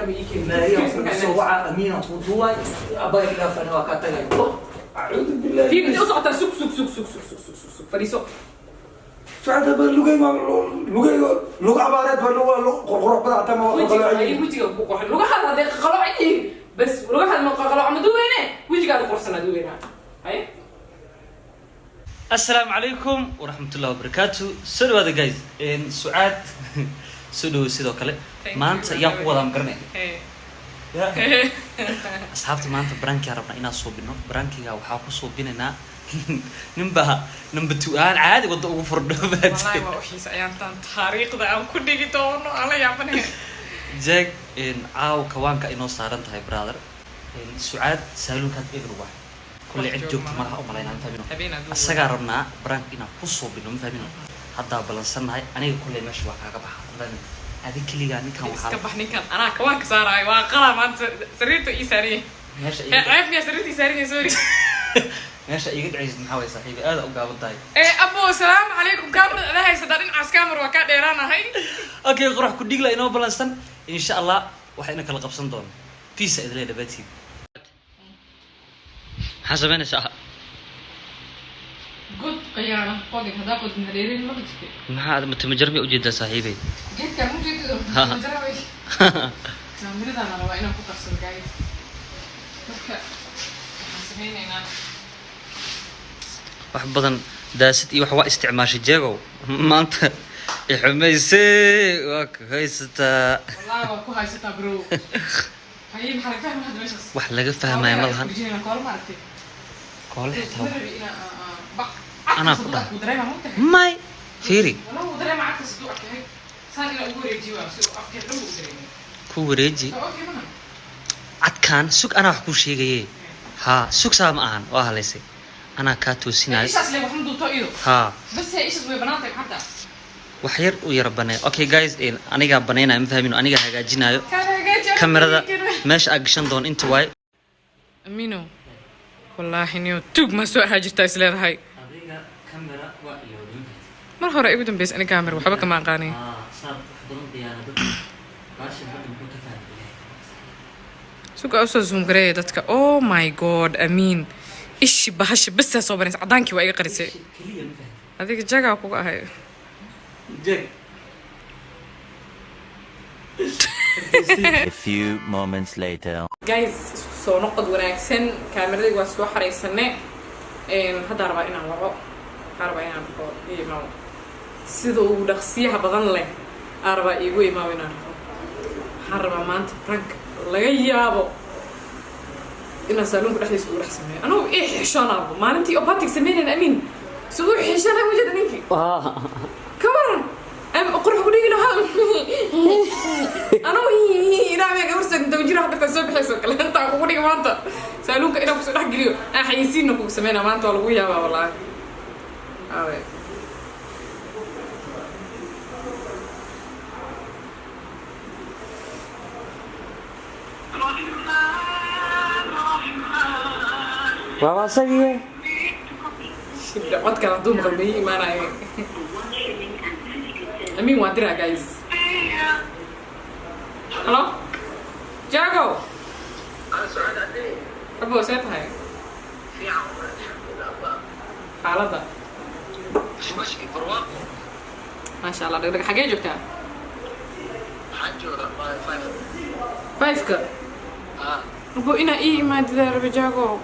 Maria soo waca Amiina kuu duwaay abay dhaafana waa kaa tagay. Acuudu billahi. Fiir, intee u socotaa? Sug, sug, sug, sug, sug, sug, sug, sug, fadhiiso. Sucada ba lugay ma lugay lug abaareed ba lug qurqurux badan hataa ma wejiga ay wejiga ku qurxin, lugahaada hadday qalooc yihiin bas, lugahaada ma qalooc ma duweyne, wejigaada qurxsanaa duweynaa. Haye. Asalaamu calaykum waraxmatullahi wabarakaatu. Soo dhawaada guys. Sucaad, soo dhawo sidoo kale. Thank you. Maanta yaan ku wadaa, ma garanay. Hey. Asxaabta, maanta prankiga rabnaa inaan suubino. Prankiga waxaa ku suubinaynaa ninbaa number two aan caadi wadda ugu furdho. Wallahi waa u xiisa ayaantaan taariikhda aan ku dhigi doono aan la yaabanaya. Jeeg caaw kawaanka inoo saaran tahay, brother. Sucaad saaluunkaad eber wax kulley Wax cid joog joogta malaha. malaha umalaynaa, ma fahmino. Habeen aad u Asagaa rabnaa prank inaan ku suubino, ma fahmino. Haddaa balansannahay, aniga kulley meesha waa kaaga baxa, ma fahmino. Adi keligaa ninkan iska waxaa bax. Ninkan anaa kawaanka saaraayo, waa qalaa maanta, sariirta ii saaranya. Meesha Eh, iiga ceeb miyaa sariirta ii saaranya? Sorry. Meesha iiga dhacaysid maxaa waye, saaxiibi? Aada u gaaban tahay. Eh, abo, salaamu calaykum. Kaamarada ada haysataa, dhinacaas kaamar waa kaa dheeraanahay. Okay, Qurux ku dhigla inoo balansan. Insha Allah waxaa ina kala qabsan doona. Peace idin leeyahay dhabaatiid. Maxaa samaynaysaa? God qiyaana qodin, haddaa qodin hadheerin ma jirte. Maxaa matamajarmi ujeedaa, saaxiibey? Geedkaan mu jeedido majaraway. Kaamiradaana rabaa inaan ku qarsado, guys. Marka waxaan sameynaynaa Wax badan daasid iyo wax waa isticmaashay. Jeegow, maanta ixumaysay, waa ku haysataa. Wallahi waa ku haysataa, bro. Haye, maxaa laga fahma hadda meeshaas? Wax laga fahmaya ma lahan. Koola koola ma aragtay? Koole xitaa Ma rabi inaa bac. Anaa ku dhahay. Wuu dareemaa, ma ogtahay? May fiiri. Wallahi wuu dareemaa cagtaas hadduu arkay. Saan inaa ugu wareejiyo waa si uu afkeed dhan uu dareemay. Ku wareeji. So okay maha. Cadkaan sug, anaa wax kuu sheegaye. Haa, sug, saa ma ahan, waa halaysay, anaa kaa toosinayo. Ishaas le wax ma duubto iyo Haa. bas he, ishaas way banaan tahay xataa. Wax yar u yara banee. Okay guys, anigaa banaynayo, ma fahmino, anigaa hagaajinayo. Kaan hagaaji. Kamerada meesha aa gashan doon inta waay. Amino, wallaahi niyo tuug ma soo ahaa jirtaa is leedahay. Adiga kamera waa ilowday. Mar hore igu dambeysay, ani kaamera waxba kama aqaanay. Saad wax badan diyaana dadka baashan hadda muxuu ka fahmay? Suga, usoo zoom gareeya dadka. Oh my God, Amiin, ishi bahasha basaa soo banaysa, cadaankii waa iga qarisay. Keliya ma fahmi. Adiga jagaa kuga ahay. Jeg. A few moments later. Guys, isku soo noqod wanaagsan. Kaameradayga waa soo xaraysane. Haddaa rabaa inaan waco, waxaa rabaa inaan dhaho ii imaamo sida ugu dhaqsiyaha badan leh. Aa rabaa iigu imaamo inaan dhaho. Waxaan rabaa maanta prank laga yaabo inaan saaluunka dhexdiisa ugu dhex sameeyo. Anugu ii xishoonaabo maalintii opatic sameynayna. Amiin si uu xishoonay wajada ninkii ka waran Qurux ku dhigi lahaa anugu ilaa miya gabar soo jiro hadda soo bixayso kale intaan kugu dhiga maanta saaluunka inaan kusoo dhex geliyo, aan xayeysiinna kugu sameynaa. Maanta waa lagu yaabaa wallaahi. Aawe? Waa asagiye. Shibda codkan hadduu maqal ma ii imaanayo. Amiin waa diraa, guys. Hello Jago, abo, see tahay xaaladda? Maasha Allah. Dhagdhag, xagee joogtaa? Five-ka, abo, inaa ii imaadidaa rabe. Jago,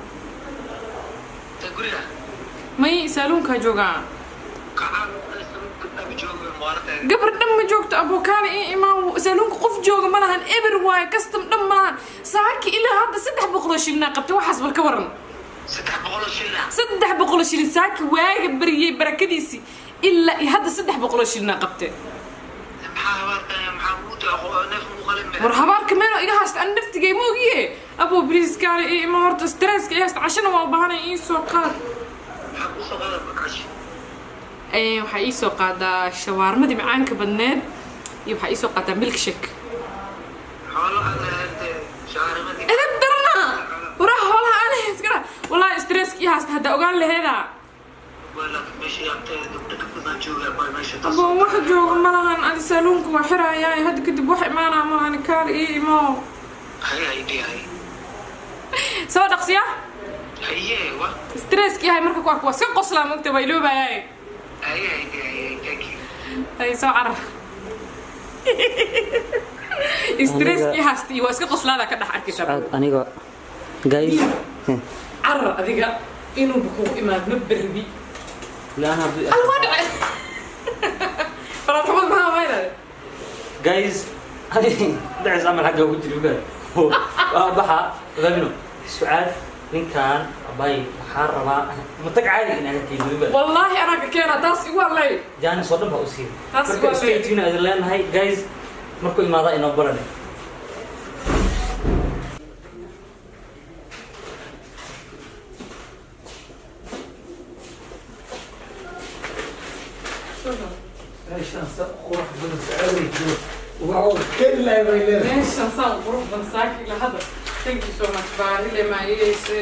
may saaluunkaa joogaa, gabar dhan ma joogto. Abo, kaana ii imaan. Saaluunka qof jooga ma lahan, eber waaye, custom dhan ma lahan. Saaki ilaa hadda 300 shilinaa qabtay. Waxaas bal ka waran, 300 shilin saaki waaga bariyey barakadiisii ilaa iyo hadda 300 shilinaa qabtay. War habaarka meelo iga haysta an naftigay ma ogiye. Abo, please, kaale ii ima. Horta stresska ii haysta, cashana waa u baahanay, ii soo qaad. Waxaa ii soo qaadaa shawaarmadii macaanka badneed iyo waxaa ii soo qaadaa milkshake. Edeb darana, waraha xoolaha aan lahayn iska dha. Wallahi stresska ii haysta haddaa ogaan laheedaa. Abo, wax jooga ma lahan. Adi saloonka waa xirayaa hadda kadib, wax imaanaa ma lahan. Kaal ii imo, soo dhaqsiya. Stresski yahay marka ku arko waa iska qoslaa, mogta waa iloobayaa. Ay, soo carar. Stresski haasti waa iska qoslaada ka dhex arkaysaa. Sucaad, aniga, guys. Carar adiga, inuuba kugu imaad ma berbi. Laan hadduu Al waa dhacay faraxumad, maxaa maynade? Guys, dhacis camal xagga ugu jiri waa baxa fahmino. Sucaad, ninkan abay waxaa rabaa matag caadi in aan keeno ba. Wallaahi anaa ka keena taas, igu hadlay. Jaanis oo dhan baa u siiyay. Taas marka waa stay tuned idin leenahay, guys. Markuu imaada inoo barane. Meeshaan sa qurux badan Sacuudi joogo waxuu keli lahay bay leedahay. Meeshan saan qurux badan saaki ila hadda. Thank you so much. Baahile maayeyse.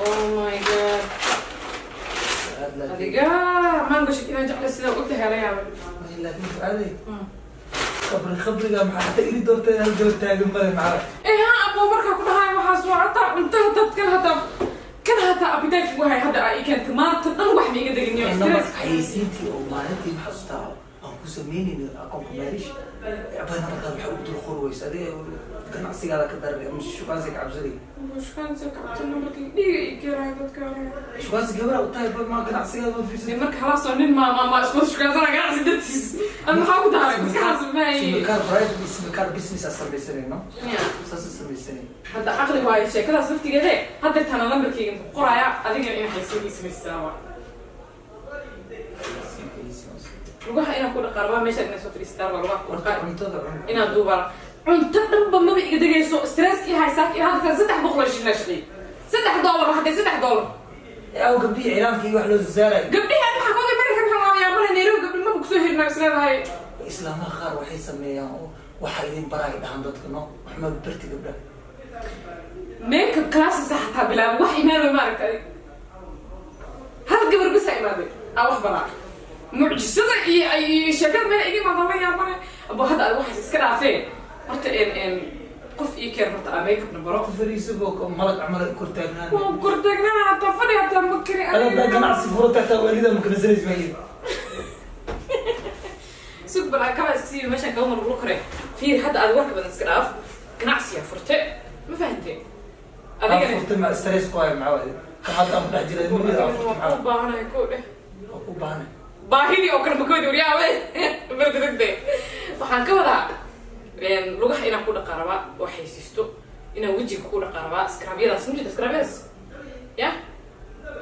Oh my God, adiga mango shake inaan jeclay sidaa ogtahay la yaabay. Laakiin Sacuudi, qabri qabriga maxaa hata iri doortay? Hal gabar taagan male, maxaa? Eh ha, abo, markaa ku dhahayo waxaas waa hataa cuntada dadkan hataa kan hataa appetite wahay hadda aa ii keentay. Maanta dhan wax ma iga degin stress. Xayeysiintii oo maalintii ma xasuustaa aan ku sameynayno akoonka maalish abana? Markaad waxay u dul qori weysa adiga ganacsigaada ka daranay ama shukaansi ka cabsanay? Shukaansi kabta nambarkii dhiiga ii keenayo dadka. Shukaansi gabara u tahay ba ma ganacsigaada ma fiirsan. Marka halaasoo nin ma isku shukaansana ganacsi dartiis ama maxaa ku daray maskaxaas maay? Simikaar private iyo simikaar business aa samaysanay, no? Saasa samaysanay. Hadda caqli waayo sheekadaas laftigeede. Hadda tana lambarkeyga ku qoraya adigana in xaysiin ii samaysaa waa lugaha inaan ku dhaqaarbaa meeshaad inaa soo fadhiistaan waa lugaha ku dhaqaa. Cuntada cun. Inaad duubaan cunto dhanba maba iga degayso. Stress ii haysaa ilaa hadda 300 oo shilin shaqeey, $3 hadday $3. Aw gabdhihii cilaamkii wax loo soo saarayo? Gabdhihi maxaa kooga meel ka maxaa male Nairobi gabdhi maba kusoo helina isleedahay. Islaamaha qaar waxay sameeyaan oo waxaa idin baraay dhahan dadka, no? Wax ma barti gabdhaha? Makeup classes xataa bilaabay, wax imaan ma aragta adig. Hal gabar bisa imaaday aa wax baraa. Mucjisada iyo sheekada meel iga imaada la yaabane. Abo, hadda adig waxaas iska dhaafee. Horta en qof ii keen horta aa makeupna baro. Fariisagoo malag camal kor taagnaan. Waan kor taagnaan hataa fadhi hataa ma kari. Adaa ganacsi furata hataa waalida makanasanaysa ma Sug bal, kaba iska siibi meeshaan kaba margulu kare. Fiir, hadda aad warka badan iska dhaaf. Ganacsiyaa furte, ma fahante? Adigana furtay ma stress ku hayo? Maxaa waaye kan hadda aan ku dhex jiray murida aan furtay? Waa maxaa u baahanahay ko dheh. Waa ku baahanay. Baahidii oo kale makoodi waryaabe berdadagde. Waxaan ka wadaa lugaha inaan ku dhaqaa rabaa oo xaysiisto, inaan wejiga ku dhaqaa rabaa, scrubyadaas ma jirta, scrubyadaas ya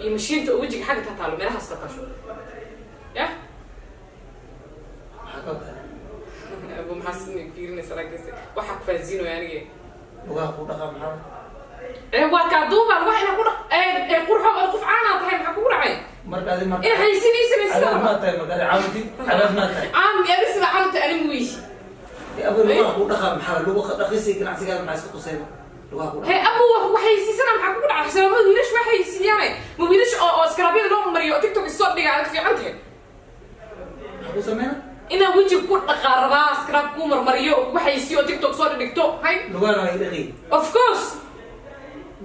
iyo mashiinta oo wejiga xagga tataalo meelahaas tataasho ya. Maxaa ka wadaa? Abu, maxaa sin fiirinaysa? Laakiinse waxaa ku fahansiinaya anige. Lugaha ku dhaqaa maxaa? Ee waa kaa duuba lugaha inaan ku dhaq ee qurxo oo qof caanaa tahay. Maxaa kugu dhacay? Marka adi marka Ina xaysiinaysa. Cadaab maa tahay? Marka adi caawintid cadaab maa tahay? Caam adisba caamta ani wiish. Abu, lugaha ku dhaqaa maxaa? Lugu dhaqisay ganacsigaada maxaa iska qusayba lugaha ku He dhaqaa? Abu, wax waxaysiisana maxaa kugu dhacay? Sababada wiilash waa xaysiiyaane. Ma wiilash oo scrubyada loo mariyo oo TikTok isoo dhiga aad fiican tahay? Maxaa ku sameyna? Inaan wejiga ku dhaqaa rabaa, scrub kuu marmariyo oo kugu xaysiiyo oo TikTok soo dhigto hay. Lugahana waa dhaqi? Of course.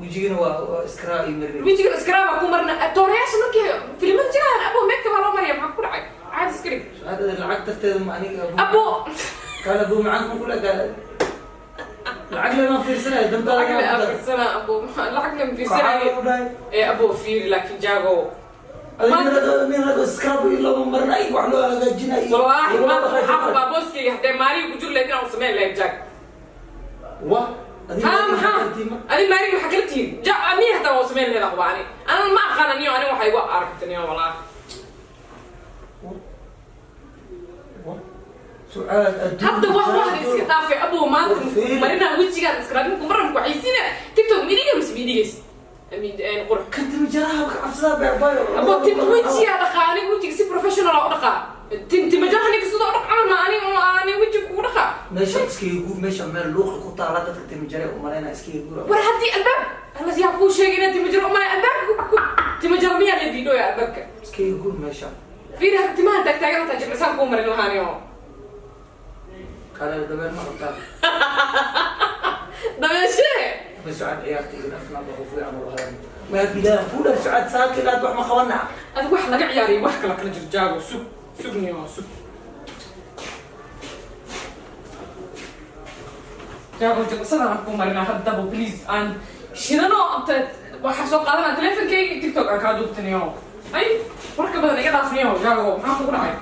Wejigana waa iskraa iyo marinay? Wejiga scrub ku marna. Toorayaasha markii filimada jiraan, abo, makeup baa loo mariya. Maxaa ku dhacay? Caadi iska dhig. Hadda lacag darteeda ma aniga? Abo. Kaala buu macaan ku kula kaala lacag lama fiirsanaya dantaada. Lacag la afirsana, abo, lacag la fiirsanaya. Waxaa dhahay. Ee abo, fiiri, laakiin jaago. Adiga nin rag scrub iyo looma marinayo, wax loo hagaajinayo. Wallaahi maanta waxaa qabaa booskayga haddee maalin ku jir lahayd inaan u samayn lahayd jaag. Wa adiga Ha maxaa adi maalin waxaa kala tihiin ja amiir hataa waa u samayn lahayd aqba. Ani ana ma aqaan aniyo ani waxay igu aragtaniyo wallaahi. Sucaad adduun. Hadda wax waxda iska dhaafay, abo. Maanta marinaa wejigaan iskaraabin kumaran ku xaysiina TikTok midiga mise midigays qurux. Kan jaraha ka cabsadaa beerbayo. Abo, tim wejigaa dhaqaa aniga. Wejiga si professional u dhaqaa. Tim timajaraha ninka sidoo dhaq camal ma ani ani wejiga kugu dhaqaa. Meesha iskaga guur, meesha meel luuqi ku taala dadka timajare u malaynaa. Iskaga guur. War haddii albaab alla yaa kuu sheegay inaad timajaro umalay albaabka ku Tima jarmiyaa la diidhooya albaabka. Iskaga gur meesha. Fiiri hadda, timaha taagtaagan hataa jimcisaan kuu marin lahaaniyo. Kale dabeel ma qabtaa? Dabeeshee. Ma Sucaad, ciyaarta iga dhafna, ba qof fiican u hadan ma bilaah ku dhar. Sucaad, saakilaad wax ma qabana. Adigu wax laga ciyaariyo, wax kala kala jirjaago. Sug, sugniyo, sug jaago. Jimcisadaan kuu marinaa haddaba, please. Aan shidano waxaa soo qaadanaa teleefonkeyga, TikTok aan kaa duubtaniyo. Ay, warka badan iga dhaafniyo. Jaago, maxaa kugu dhacay?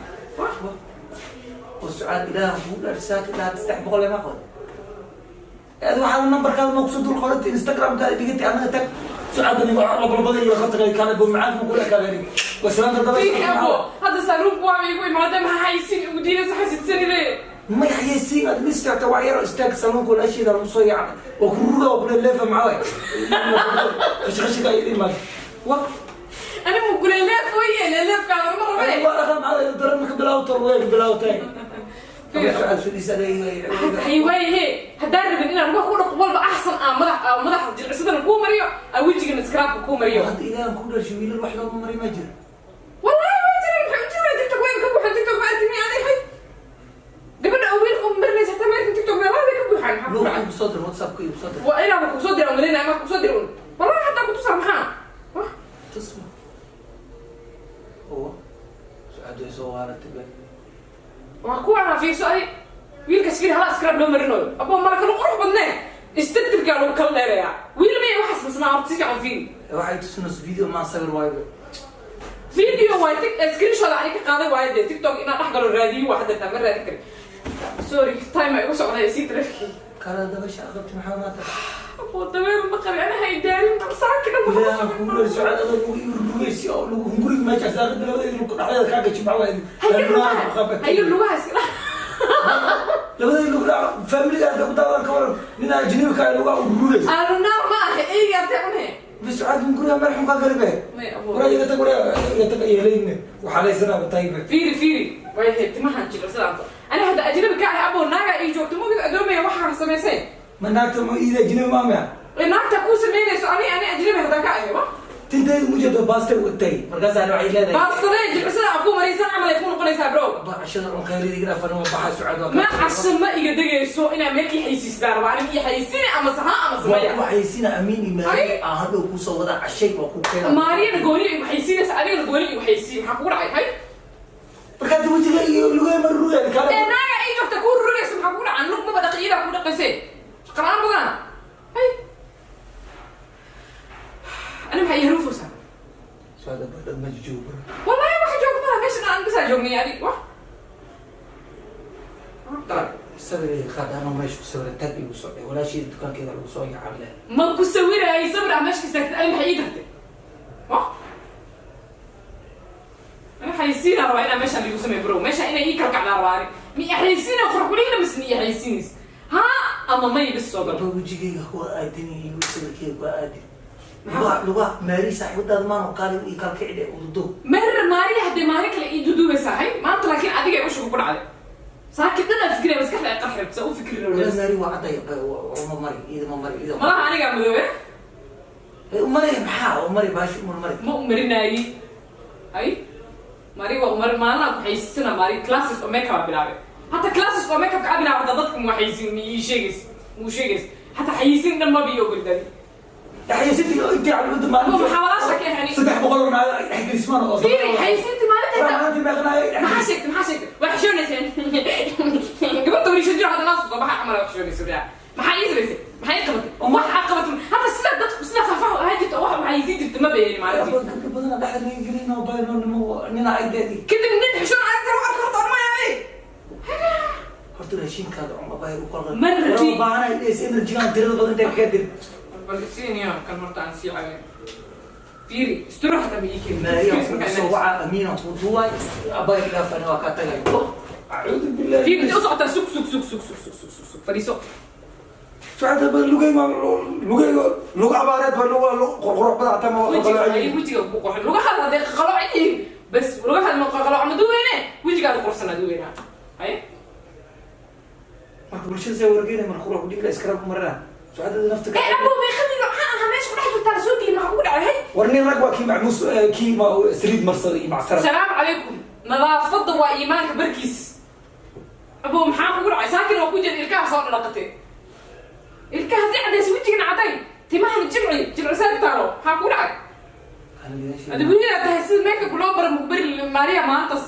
Oo Sucaad, ilaah ku dhar, saakilaad 300 ma qod. Ad waxaa nambarkaada ma kusoo dul qorantay Instagramkaada dhigatay? Anaga tag, Sucaad, aniga labalbada iyo khatarka kale bo macaanka ku dhakaadani wasalaanta. Fiiri. Dabasha. Abo, hadda saaruunku waa igu imaadee, maxaa haysin ugu diidaysa xasidsanide? Ma xayeysiin aad listagta wax yar istaag. Saluunka walaasheeda lagu soo yaacay waa ku ruga oo kule leefa. Maxaa waay qashqashiga ay imaad wa? Anigu kuleleef weye, leleefkaada ma rabe. Waa dhaqan, maxaa daran ka bilaawto, way ka bilaawtay. Sucaad, fadhiisa. Hay, waayahe, haddaan rabin inaan wax ku dhaqo walba, axsan aan madax aan madaxa jilcisadana kuu mariyo, aan wejigana scrubka kuu mariyo. Hadda ilaahan ku dhashay, wiilal wax looma maray ma jiro. Wallahi waa jiraan. Maxay u jiraan? TikTok way ka buuxaan. TikTok ma arkin ani? Hay, gabadha oo wiilka u marinaysa hataa ma arkin. TikTok meelaha way ka buuxaan. Maxaa ku Luuqa dhacay? igu soo dir, WhatsAppka igu soo dir. Waa inaaba kusoo dira malinaya, ma kusoo dira un. Wallahi hataa kutusaa maxaa? Wah. Tusma oo Sucaad way soo waaratay be. Waa kuwaana, fiirso ay wiilkaas. Fiir, hala scrub loo marinayo. Abo, mala kala qurux badnee, istirtirkaa lagu kala dheereeyaa. Wiil may waxaas masnaa horta, si fiican fiiri. Waxay tusinaysa video maan, sawir waayo. Video waay, tik screenshot ani ka qaaday waayo. Dee TikTok inaan dhex galo raadiyo waa hadda ma raadin kari. Sorry, time ay igu socday, sii taleefkii. Kala dabasha aqabti maxaa maanta? Abo, dabeel ma qabi ana, haydaalin saaki dhan. Ilaaha ku dhar, Sucaad, adoo lagu rugaysi oo lagu hunguriga meesha saaqida labada lug dhexdeeda kaa gaji, maxaa waay? Hayo lugaha, hayo lugaha iska dhex. Labada lug dhac familiga ku daadan ka waran, nin ajnabi ka lugaa u rugaysi. Aanu naar ma aha, eyga atee cune. Bas Sucaad, hunguriga meel xun kaa gali be. May, abo. Wara iga tag, wara iga tag, yeelayne waxaa laysanaa batay be. Fiiri, fiiri, way ahayd timahan jilicsadaan. Ani hadda ajnabi ka ahay, abo, naaga ii joogto mogid adoomaya waxaa samaysay. Ma naagta ma iida ajnabi maamaya? Ee naagta kuu samaynayso, ani ajnabi haddaan ka ahay wa. Tintayda mujeedo baastay watay, Markaasaa waxay leedahay Baastadee jilicsada aan kuu maraysan camal ay ku noqonaysaa, bro. Ba cashada cun, khayrid iga dhafan waa baxaa. Sucaad waa Ma casho ma iga degayso, inaa meel ii xaysiistaa rabaa. Aniga ii xaysiini ama saha ama waa samaya. ku xayeysiina Amiin iyo Maariya aan hadhow kusoo wada cashay, waa ku keena. Maariyana gooni igu xaysiinaysa, adigana gooni igu xaysiin. Maxaa kugu dhacay? Hay. Markaad wajiga iyo lugay ma rugay kale. Ee naaga ii joogta kuu rugayso, maxaa kugu dhacay? Lug maba dhaqi, iyadaa kugu dhaqaysay. Shaqalaan badana. Hay, ani maxaa ii haruufaysaa? Sucaad, dad ma joogo. Wallahi waxa jooga malaha meeshan, aan bisaa joognay adi wax. Sawir qaad, anoo meesha ku sawiran tag igu socday, walaasheeda dukaankeeda lagu soo yacan leh. Ma ku sawiraayay sawir ah meesha ka istaagtay? Ani maxay ii dartay? Wah, ani xaysiinaa rabaa inaa meeshaan liigu sameeyo, bro. Meeshaan inay ii kalkacdaa rabaa. Ani mi xaysiina qurux kulihina mise mi xaysiinays ha ama may? Bis soo gal. Ba wejigayga kuwa aadin iyo sawirkeyga kuwa aadin, lugaha lugaha Maari saaxiibadaada maano kaali ii kalkici dhe ududo. Mer Maariya haddee maalin kale ii duduubaysaa. Hay, maanta laakiin adiga ay ushuga ku dhacday saakin dhan aad fikiraya, maskaxda ay qarxi rabta u fikri Wala rabta. Maari waa cadday, uma mari iyada, ma mari iyada. Malaha anigaa madoobe. Umari, maxaa umari baashi umar mari. Ma umarinaayi. Hay, Maari waa umar maalinaa ku xaysiisana. Maari classes oo makeup aa bilaabay hata, classes oo makeup kaa bilaabay hata. Dadka mu xaysiin, ma ii sheegays, muu sheegays hata xayisiin dhan maba ii ogoldaadi. Xayeysiintii intii calmada Abo, maxaa walaasha ka ahani? 300 oo naaga dhexgelismaan oo Fiiri xayisiintii maalinta maalintii meeqnaayo. Maxaa sheegtay? Maxaa sheegtay? Waa xishoonayseen gabadha wariisha jiro hadda naas soo baxa camal. Waa xishoonaysa daa. Maxaa ii samaysay? Maxaa ii qabatay? Wax aa qabatay hadda sidaa dadku sidaa faahfaahu ahaan jirta oo wax waxaysiin jirta ma beeni maalintii. Gabdho badana dhexda laga gelin oo bayno nimo nina ay deedi. Kadib nin xishoon aragta u arko horta ormaya. Horta raashinkaada cun, abay u qalqal. Ma rabi. Baahanay dhees energy-gaan tirada badan intay kaga dir. Bal isiiniyo kan horta aan sii caawin. Fiiri, isturo xataa ma ii keenin. Maariya kugu soo waca, Amiina kuu duwaay, abay dhaafani waa kaa tagay. Acuudu billahi. Fiiri, intee u socotaa? Sug, sug, sug, sug, sug, sug, sug, sug, sug, fadhiiso. Sucaad, ba lugay ma lugay lug abaareed ba luga qurqurux badan hataa ma Wejiga ay wejiga ku qurxin, lugahaada hadday qalooc yihiin bas, lugahaada ma qalooc ma duweyne, wejigaada qurxsan duweynaa. Haye. Marka bulshada say wargeynay, marka qurux dhigla iskara ku marana Sucaadada nafta. Ee abo, meeqadii noocaan ahaa meesha ku dhex jirta? intaan soo gelin, maxaa kugu dhacay? Hay. War nin rag waa kii macmuus, kii saliid marsaday iyo macsara. Salaamu calaykum. Nadaafadda waa iimaanka barkiis. Abo, maxaa kugu dhacay? Saakin waa ku jeeda, ilkaha soo dhaqatee. Ilkaha haddii cadaysa, wejigana caday, timahana jilci jilcisaad taalo. Maxaa kugu dhacay? Adi weligaa tahay sida makeupka loo bara mukbari. Maariya maantas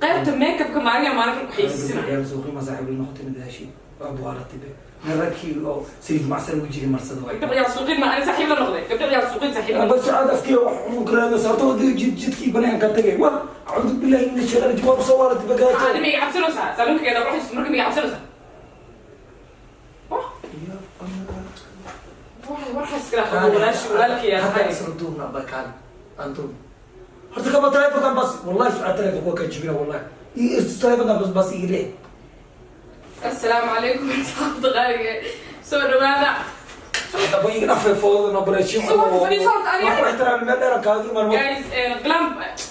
qaybta makeupka, Maariya maalin ku xaysiisina. Ciyaal suuqi ma saaxiib la noqotay madaashii waa buwaalatay be. Nin ragkii oo saliid macsara wejiga marsada waay. Gabdha ciyaal suuqin ma ani saaxiib la noqday? Gabdha ciyaal suuqin saaxiib la Bas Sucaad, afkii wax xun karaada sababtoo jidkii banaan ka tagay. Wa acuudu billahi min ashaytaan rajiim, waa soo waalatay. Adi Bagaajo. Ma iga cabsanaysaa? Saaluunkageeda quruxdiisa marka ma iga cabsanaysaa? Wah, waxaas kala qabo walaashi walaalkii Hadda tahay. Isla duubna ba, kaali aan duubna. Horta kaba telefonkan bas, wallahi Sucaad, telefonka waa ka jibina, wallahi telefonkan bas bas ii leeyahay. Assalaamu calaykum, asxaabta qaaliga, soo dhawaada. Hadaba iga dhafay foodada noo bareeshin. Soo fadhiiso horta adiga. Wax ku ixtiraam meel dheer aan kaaga imaan. Guys, glam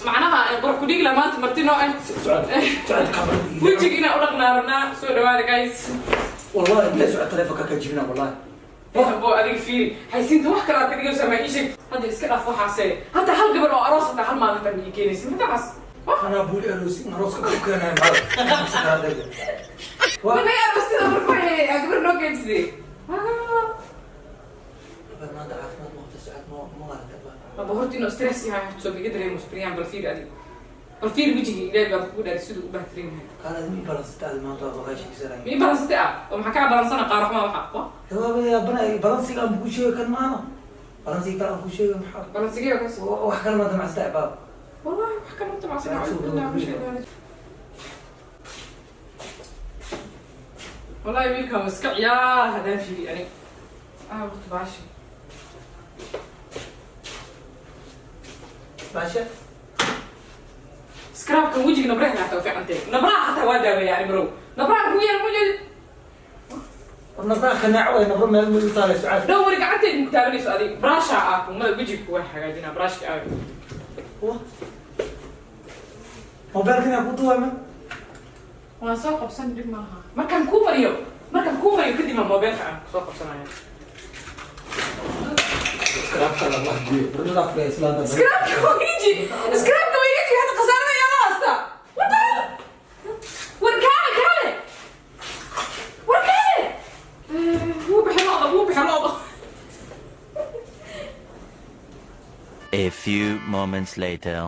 macnaha qurux ku dhigla maanta marti noo ah. Sucaad, Sucaad, kamarada ii leeyahay. Wejiga inaan u dhaqnaa rabnaa. Soo dhawaada, guys. Wallahi billahi Sucaad, telefonka ka jibina, wallahi. Abo, adiga fiiri, haysiinta wax kale aad ka dhigaysaa, maa ii sheeg hadda. Iska dhaaf waxaase. Hadda hal gabar oo aroos hataa hal maalin hataa ma ii keenaysid middaas. Anaa buuli aroosi arooska ku keenaya maal. Manay aroostida marka gabar noo keensidee? Maanta caafimaad noqotay Sucaad, ma ma aragta ba? Aba, horta inuu stress yahay horta soo iga dareemo spriyaan. Bal fiiri adiga, bal fiiri wejigii. Ilaahay baan kugu dhaari siduu u bahtiran yahay. Kaala mi balansata maanta waa baqaashigisanay. Ma ii balansatay ah oo maxaa kaa balansana? Qaar xumaa waxa wa. Balansiga aan ku sheegay kan maano, balansiga kale aan ku sheegay maxaa? Balansigee kaas? Wax kale ma damacsta baab? Wallahi wax kale ma damacsan. Soo acuudu billahi min shaytaani. Wallahi wiilkan waa iska ciyaar haddaan fiiri aniga. Ah, horta baashi. Baasha. Scrubkan wejiga nabraha xataa waa fiican tahay. Nabraha xataa waa daaweeya ani, bro. Nabraha kugu yaal ma jeedi? Nabraa kanaaco way nabro meel meel taalay Sucaad. Dhow wari gacanteed muku taabanayso adiga. Brasha ah kumada wejiga kuwa hagaajinaa brashka ah. Mobilkan yaa ku duway ma? Waan soo qabsan, dhib maaha. Markaan kuu mariyo kadib aan mobilka aan soo qabsanaya. Scrubka waa iji, scrubka waa iji. Hadda khasaarada yaa la haastaa? What the hell? War kaale, kaale, war kaale. Wuu bixi lo'da, wuu bixi lo'da. A few moments later.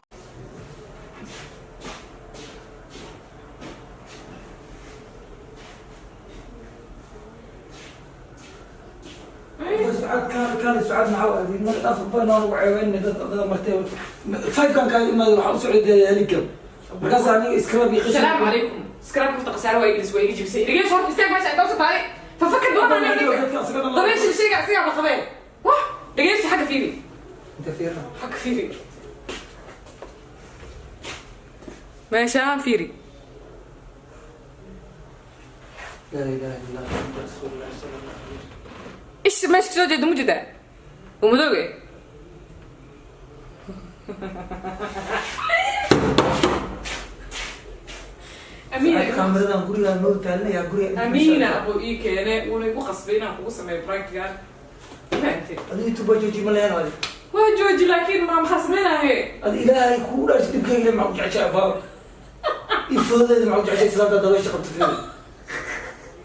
Sucaad, kaale, kaale Sucaad, maxaa naga dhaaf baa noogu ceebeyn dad dad martay five-kan kaaga imaada waxaa u socday heligab markaas aniga iskala biqishay. السلام عليكم. Scrub horta khasaare waa iglis, waa iga jibisay. Dhegeyso horta, istaag meesha inta usoo tahay. Fafakar badan anaa ninka dabeysha shayga asigaa la qabeen. Wah, dhegeyso, xagga fiiri. Inta fiirna. Xagga fiiri, meeshaan fiiri. Laa ilaaha illa allah, Muhammad rasuulullah sala allahu alayhi wasallam. Isha meesha kasoo jeeda ma jeedaa? Waa madooge. Amiina. Kaamiradan gurigaa noo taalinayaa guriga. Amiina buu ii keenay, wuuna igu qasbay inaan kugu sameeyo prankigan, fahantay? Adiga YouTube waa jooji ma lehen adi? Waa jooji, laakiin ma maxaa samaynaye? Adi ilaahay kugu dhaash, dhibkayga maxaa ku jeceshay abaa iyo foodadeeda maxaa ku jeceshay? Islaanta dabeesha qabta fiiri,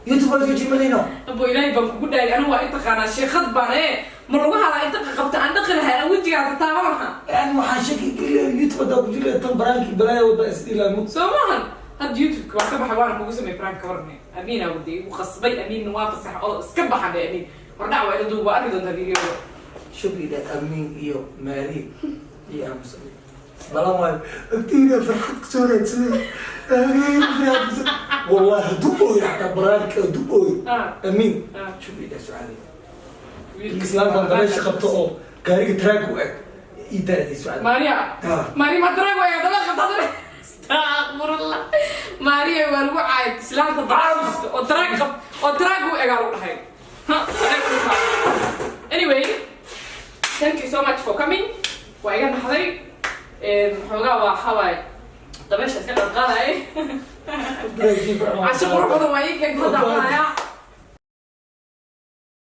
YouTube waa jooji ma lehno. Abo, ilaahay baan kugu dhaari, anigu waa intaqaanaa sheekad baan ee ma lagu halaa inta qabta aan dhaqi lahaa aan wejigaada taaban lahaa. Yani waxaan shaki geliya YouTube hadaa ku jira tan baraankii balaaya wada isdilaa. Soo maahan hadda YouTube-ka waa ka baxay, waana kugu sameey prank. Ka warne, Amiina waday igu qasbay. Amiinna waa fasax oo iska baxan dhe. Amiin hordhac waa ila duub, waa arki doontaa videoga. Shubi dhe Amiin iyo Maari iyo aamus balan waayo agtiina farxad kusoo raadsaday. Amiin farxad kusoo, wallahi hadduu ooyo xataa baraanka hadduu ooyo. Amiin. Shubi dhe Sucaadi. Islaantan dabeesha qabto oo gaariga traag u eg ii daadii Sucaad. Maria. Ah. Maria ma drag way daba qabta? Astaghfirullah, Maria waa lagu caayay islaanta dacaawista oo drag qab oo drag u egaa lagu dhahay. Ha, drag u tahay. Anyway, thank you so much for coming. Waa iga naxday. Xoogaa waa xawaay dabeesha iska qadqaadayay. Casho qurux badan waa ii keentay hadda.